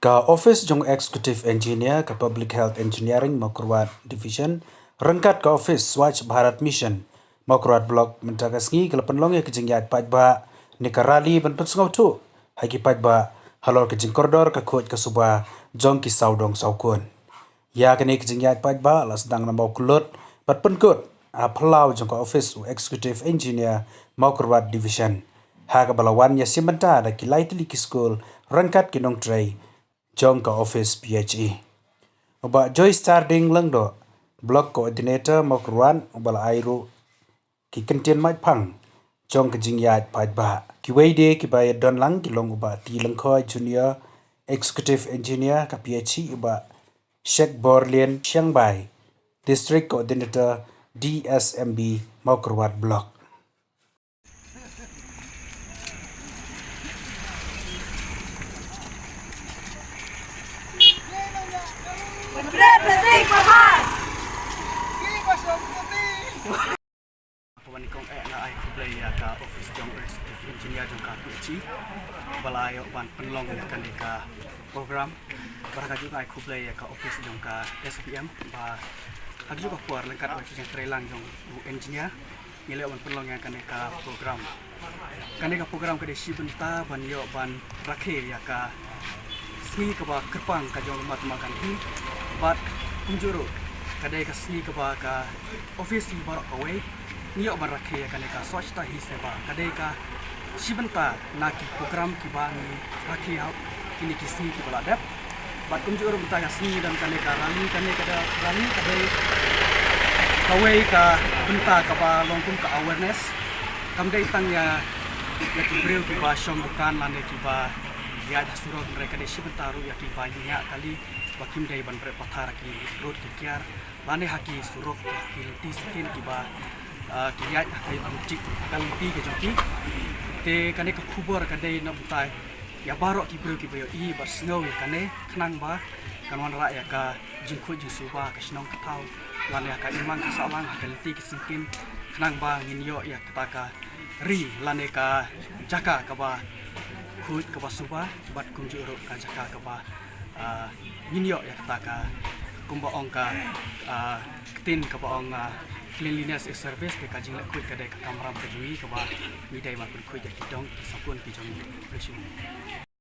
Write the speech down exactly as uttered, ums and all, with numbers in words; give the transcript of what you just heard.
Ka office jong Executive Engineer ka Public Health Engineering Mawkyrwat Division ryngkat ka office Swachh Bharat Mission Mawkyrwat Block mynta ka sngi ka la pynlong ïa ka jingïaid paidbah ne ka rally ban pynsngewthuh ha ki paidbah halor ka jingkordor ka khuid ka suba jong ki sawdong sawkun. Ïa kane ka jingïaid paidbah la sdang na Mawklut bad pynkut ha phyllaw jong ka office u Executive Engineer Mawkyrwat Division, ha kaba la wan ïa shim bynta da ki lai tylli ki skul ryngkat ki nongtrei jong ka office P H E. U Bah Joy Starding Lyngdoh, Block Coordinator Mawkyrwat, uba la ai ruh ki kyntien maitphang jong ka jingïaid paidbah. Kiwei de kiba ïadon lang ki long u Bah T Lyngkhoi Junior, Executive Engineer ka P H E, u Bah Shekborlian Shiangbai, District Coordinator D S M B Mawkyrwat Block. Ka wan kong eh nga ai khublei ïa ka office jong Executive Engineer jong ka P H E ba la ïoh ban pynlong ïa kane ka program. Bad ha kajuh ka ai khublei ïa ka office jong ka S P M ba ha kajuh ka por ryngkat bad ka jingtreilang jong u engineer ngi la ïoh ban pynlong ïa kane ka program. Kane ka program ka dei shi bynta ban ïoh ban rakhe ïa ka sngi kaba kyrpang ka jong u Mahatma Gandhi. Bad kumjuh ruh ka dei ka sngi kaba ka office hi baroh kawei ngi ïoh ban rakhe ïa kane ka Swachhata Hi Seva, ka dei ka shi bynta na ki program kiba ngi rakhe ha kine ki sngi kiba la dep. Bad kumjuh ruh mynta ka sngi don kane ka rally, kane ka da rally ka dei kawei ka bynta kaba long kum ka awareness. Kam dei tang ïa, ïa ki briew kiba shong dukan lane kiba ïaid ha surok, hynrei ka dei shi bynta ruh ïa kiba ïa kali ba kim dei ban bret pathar ha ki rud ki kiar lane ha ki surok, ki lynti skin kiba, ah, ki ïaid ha ka lynti, ka lynti ka jong ki. Te kane ka khubor ka dei na bynta ïa baroh ki briew kiba ïohi bad sngew ïa kane, khnang ba kan wanrah ïa ka jingkhuid jingsuba ka shnong ka thaw lane ha ka imlang ka sahlang, ha ka lynti ka sngewsih, khnang ba ngin ïoh ïa kata ka ri lane ka jaka kaba khuid kaba suba bad kumjuh ruh ka jaka kaba, ah, ngin ïoh ïa kata ka, kumba ong ka, ah, ktien kaba ong, ah, cleanliness is service, te ka jingleh khuid ka dei ka kamram ka jong ngi kaba ngi dei ban pynkhuid ïa ki dong ki sawkun ki jong ngi.